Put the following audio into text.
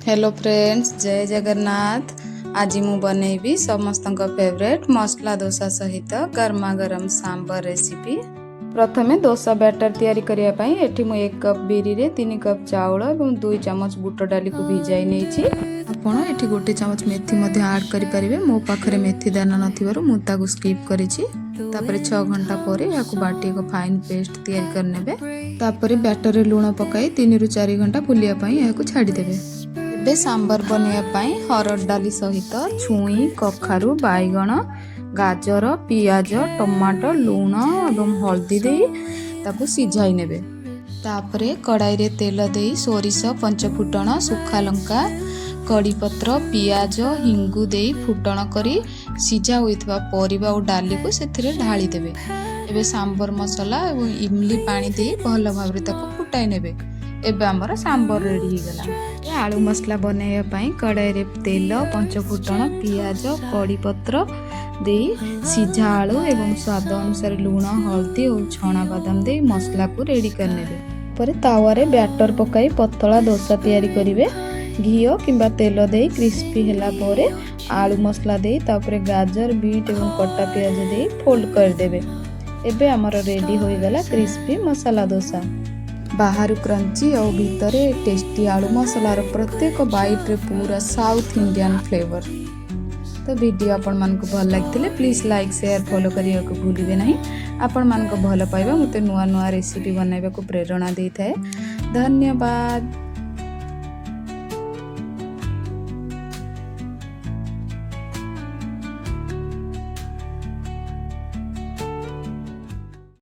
Hello friends, ଜୟ ଜଗନ୍ନାଥ। ଆଜି ମୁଁ ବନେଇବି ସମସ୍ତଙ୍କ ଫେଭରେଟ୍ ମସଲା ଦୋସା ସହିତ ଗରମା ଗରମ ସାମ୍ବର ରେସିପି। ପ୍ରଥମେ ଦୋସା ବ୍ୟାଟର ତିଆରି କରିବା ପାଇଁ ଏଠି ମୁଁ 1 କପ୍ ବିରିରେ 3 କପ୍ ଚାଉଳ ଏବଂ 2 ଚାମଚ ବୁଟ ଡାଲିକୁ ଭିଜାଇ ନେଇଛି। ଆପଣ ଏଠି 1 ଚାମଚ ମେଥି ମଧ୍ୟ ଆଡ଼୍ କରିପାରିବେ। ମୋ ପାଖରେ ମେଥି ଦାନା ନଥିବାରୁ ମୁଁ ତାକୁ ସ୍କିପ୍ କରିଛି। ତାପରେ 6 ଘଣ୍ଟା ପରେ ଏହାକୁ ବାଟି ଏକ ଫାଇନ୍ ପେଷ୍ଟ ତିଆରି କରିନେବେ। ତାପରେ ବ୍ୟାଟରରେ ଲୁଣ ପକାଇ 3ରୁ 4 ଘଣ୍ଟା ଫୁଲିବା ପାଇଁ ଏହାକୁ ଛାଡ଼ିଦେବେ। ଏବେ ସାମ୍ବର ବନେଇବା ପାଇଁ ହରଡ଼ ଡାଲି ସହିତ ଛୁଇଁ, କଖାରୁ, ବାଇଗଣ, ଗାଜର, ପିଆଜ, ଟମାଟୋ, ଲୁଣ ଏବଂ ହଳଦୀ ଦେଇ ତାକୁ ସିଝାଇ ନେବେ। ତାପରେ କଡ଼ାଇରେ ତେଲ ଦେଇ ସୋରିଷ, ପଞ୍ଚଫୁଟଣ, ଶୁଖା ଲଙ୍କା, କଡ଼ିପତ୍ର, ପିଆଜ, ହିଙ୍ଗୁ ଦେଇ ଫୁଟଣ କରି ସିଝା ହୋଇଥିବା ପରିବା ଓ ଡାଲିକୁ ସେଥିରେ ଢାଳି ଦେବେ। ଏବେ ସାମ୍ବର ମସଲା ଏବଂ ଇମଲି ପାଣି ଦେଇ ଭଲ ଭାବରେ ତାକୁ ଫୁଟାଇ ନେବେ। ଏବେ ଆମର ସାମ୍ବର ରେଡ଼ି ହେଇଗଲା। ଆଳୁ ମସଲା ବନାଇବା ପାଇଁ କଡ଼ାଇରେ ତେଲ, ପଞ୍ଚଫୁଟଣ, ପିଆଜ, କଡ଼ିପତ୍ର ଦେଇ ସିଝା ଆଳୁ ଏବଂ ସ୍ୱାଦ ଅନୁସାରେ ଲୁଣ, ହଳଦୀ ଓ ଛଣା ବାଦାମ ଦେଇ ମସଲାକୁ ରେଡ଼ି କରିନେବେ। ପରେ ତାୱାରେ ବ୍ୟାଟର ପକାଇ ପତଳା ଦୋସା ତିଆରି କରିବେ। ଘିଅ କିମ୍ବା ତେଲ ଦେଇ କ୍ରିସ୍ପି ହେଲା ପରେ ଆଳୁ ମସଲା ଦେଇ ତାପରେ ଗାଜର, ବିଟ୍ ଏବଂ କଟା ପିଆଜ ଦେଇ ଫୋଲ୍ଡ କରିଦେବେ। ଏବେ ଆମର ରେଡ଼ି ହୋଇଗଲା କ୍ରିସ୍ପି ମସଲା ଦୋସା। ବାହାରୁ କ୍ରଞ୍ଚି ଆଉ ଭିତରେ ଟେଷ୍ଟି ଆଳୁ ମସଲାର ପ୍ରତ୍ୟେକ ବାଇଟ୍ରେ ପୁରା ସାଉଥ୍ ଇଣ୍ଡିଆନ୍ ଫ୍ଲେଭର। ତ ଭିଡ଼ିଓ ଆପଣମାନଙ୍କୁ ଭଲ ଲାଗିଥିଲେ ପ୍ଲିଜ୍ ଲାଇକ୍, ସେୟାର, ଫଲୋ କରିବାକୁ ଭୁଲିବେ ନାହିଁ। ଆପଣମାନଙ୍କ ଭଲ ପାଇବା ମୋତେ ନୂଆ ନୂଆ ରେସିପି ବନାଇବାକୁ ପ୍ରେରଣା ଦେଇଥାଏ। ଧନ୍ୟବାଦ।